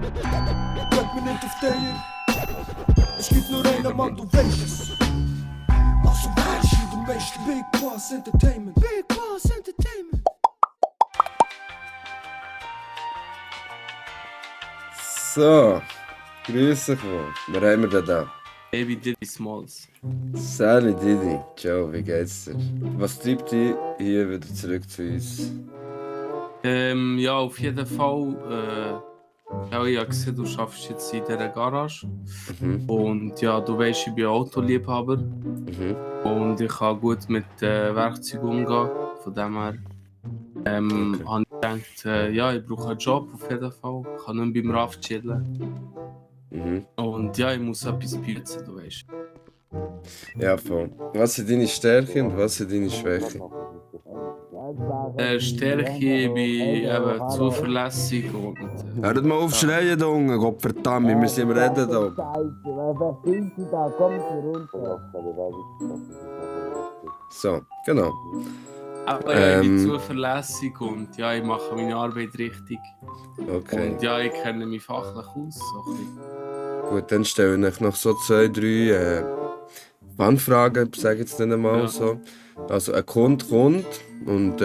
Bleib mir nicht auf dir. Es gibt nur einen Mann, du weißt es. Also weißt du, du weißt Big Boss Entertainment. Big Boss Entertainment. So, grüß euch wohl. Wer haben wir denn da? Baby Diddy Smalls. Sally Didi. Ciao, wie geht's dir? Was treibt dich hier wieder zurück zu uns? Ja, auf jeden Fall. Ja, ich habe gesehen, du arbeitest jetzt in dieser Garage. Und ja, du weißt, ich bin Autoliebhaber. Und ich kann gut mit Werkzeugen umgehen. Von dem her habe ich gedacht, ja, ich brauche einen Job auf jeden Fall. Ich kann nicht beim RAF chillen. Und ja, ich muss etwas bieten, du weißt. Ja, voll. Was sind deine Stärken und was sind deine Schwächen? Stärke, ich bin eben zuverlässig und Hört mal auf schreien, da unten, Gott verdammt, wir sind am Reden da. So, genau. aber ja, ich bin zuverlässig und ja, ich mache meine Arbeit richtig. Okay. Und ja, ich kenne mich fachlich aus. So ein bisschen. Gut, dann stelle ich noch so 2, 3 Fangfragen, sage ich jetzt nicht einmal Ja. so. Also ein Kunde kommt und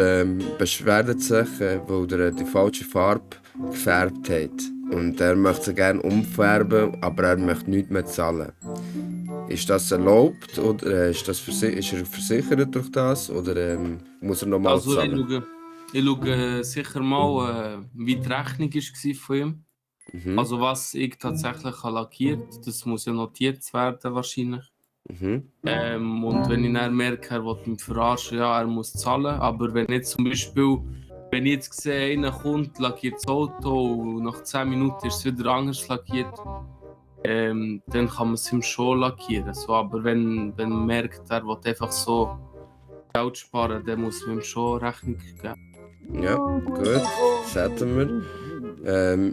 beschwert sich, weil er die falsche Farbe gefärbt hat. Und er möchte sie gerne umfärben, aber er möchte nichts mehr zahlen. Ist das erlaubt oder ist er versichert durch das oder muss er nochmal Also zahlen? ich schaue sicher mal, wie die Rechnung war von ihm. Also was ich tatsächlich habe lackiert, das muss ja notiert werden wahrscheinlich. Und wenn ich dann merke, er will mich verarschen, ja, er muss zahlen. Aber wenn jetzt zum Beispiel, wenn ich jetzt sehe, einer kommt, lackiert das Auto und nach 10 Minuten ist es wieder anders lackiert, dann kann man es ihm schon lackieren. So, aber wenn man merkt, er will einfach so Geld sparen, dann muss man ihm schon Rechnung geben. Ja, gut, das hätten wir.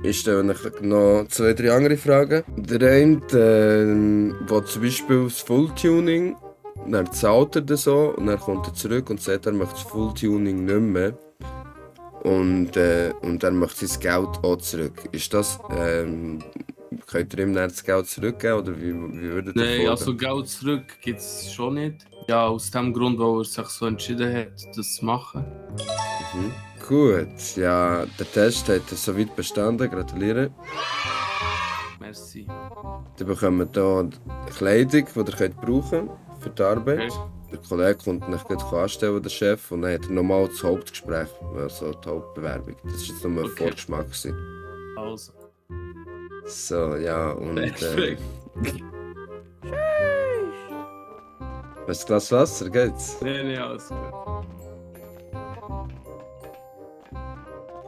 Ich stelle noch 2, 3 andere Fragen. Der eine will zum Beispiel das Full-Tuning, dann zahlt er das so und dann kommt er zurück und sagt, er möchte das Full-Tuning nicht mehr. Und er möchte sein Geld auch zurück. Ist das, könnt ihr ihm dann das Geld zurückgeben oder wie würdet ihr Nein, vorgehen? also Geld zurück gibt es schon nicht. Ja, aus dem Grund, weil er sich so entschieden hat, das zu machen. Gut, ja, der Test hat soweit bestanden, gratuliere. Merci. Ihr bekommt hier Kleidung, die ihr brauchen könnt für die Arbeit. Okay. Der Kollege kommt euch gleich anstellen, der Chef, und dann hat er nochmal das Hauptgespräch, also die Hauptbewerbung. Das war jetzt nur ein Okay. Vorgeschmack gewesen. Also. So, ja, und Perfekt. ein Glas Wasser, geht's? Nee, alles gut.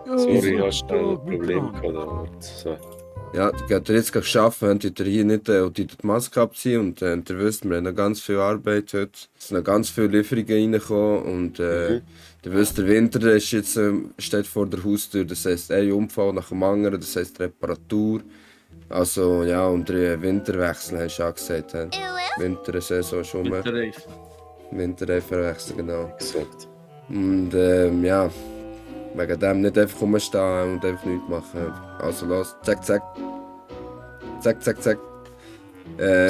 Sorry, hast du ein Problem gehabt? Oder? So. Ja, geht ihr jetzt gleich arbeiten, könnt ihr hier nicht die Maske abziehen und ihr wisst, wir haben noch ganz viel Arbeit heute. Es sind noch ganz viele Lieferungen reingekommen und ihr wisst, der Winter ist jetzt, steht vor der Haustür, das heisst ein Unfall nach dem anderen, das heisst Reparatur. Also ja, und der Winterwechsel hast du auch gesagt. Wintersaison schon mal. Mit der Reife. Winterreifenwechsel, genau. Exakt. Und ja, wegen dem nicht einfach rumstehen und einfach nichts machen. Also los, zack, zack. Zack, zack, zack.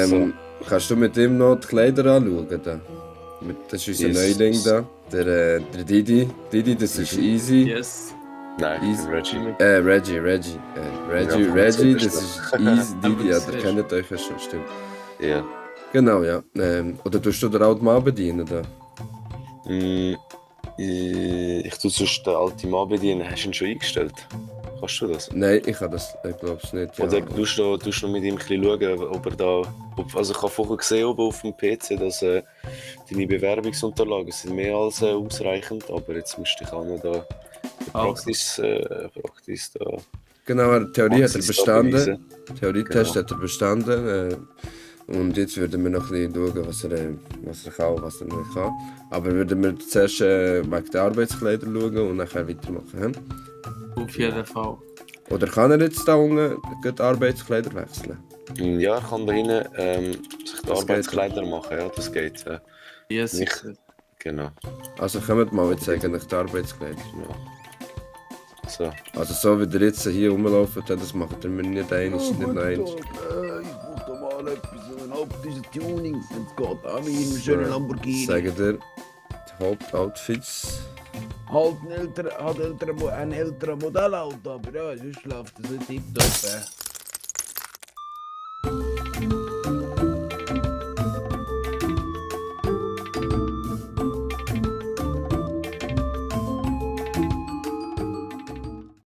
So. Kannst du mit ihm noch die Kleider anschauen? Da? Das ist unser Yes. Neuling da, der Didi. Didi, das ist easy. Yes. Nein, ich Easy. bin Reggie. Reggie. Ja, Reggie, das das ist ist easy. Didi, ja, das der ist- kennt euch ja schon, stimmt. Ja. Genau, ja. Oder tust du den alten Mann bedienen da? Ich tue sonst den alten Mann bedienen. Hast du ihn schon eingestellt? Kannst du das? Nein, ich glaube es nicht. Ja. Oder tust du noch mit ihm ein bisschen schauen, ob er da... Also ich habe vorher gesehen oben auf dem PC, dass deine Bewerbungsunterlagen sind mehr als ausreichend, aber jetzt müsste ich auch noch da die Praxis da... Genau, Theorie hat er Praxis da bestanden. beweisen. Theorietest Genau. hat er bestanden. Und jetzt würden wir noch ein bisschen schauen, was er kann und was er nicht kann. Aber würden wir zuerst wegen der Arbeitskleider schauen und nachher weitermachen. Auf jeden Fall. Oder kann er jetzt da unten die Arbeitskleider wechseln? Ja, er kann da hinten sich die Das Arbeitskleider machen, ja, das geht. Yes. Nicht. Genau. Also kommt mal, jetzt eigentlich die Arbeitskleider. Ja. So. Also so wie ihr jetzt hier rumlaufen, das macht ihr mir nicht eins, nicht noch eins. Ich brauche da mal etwas, so ein optisches Tuning. Es geht an mir im schönen Lamborghini. Sagen dir, die Hauptoutfits. Halt ein älteres Modellauto, aber ja, sonst läuft das nicht tipptopp.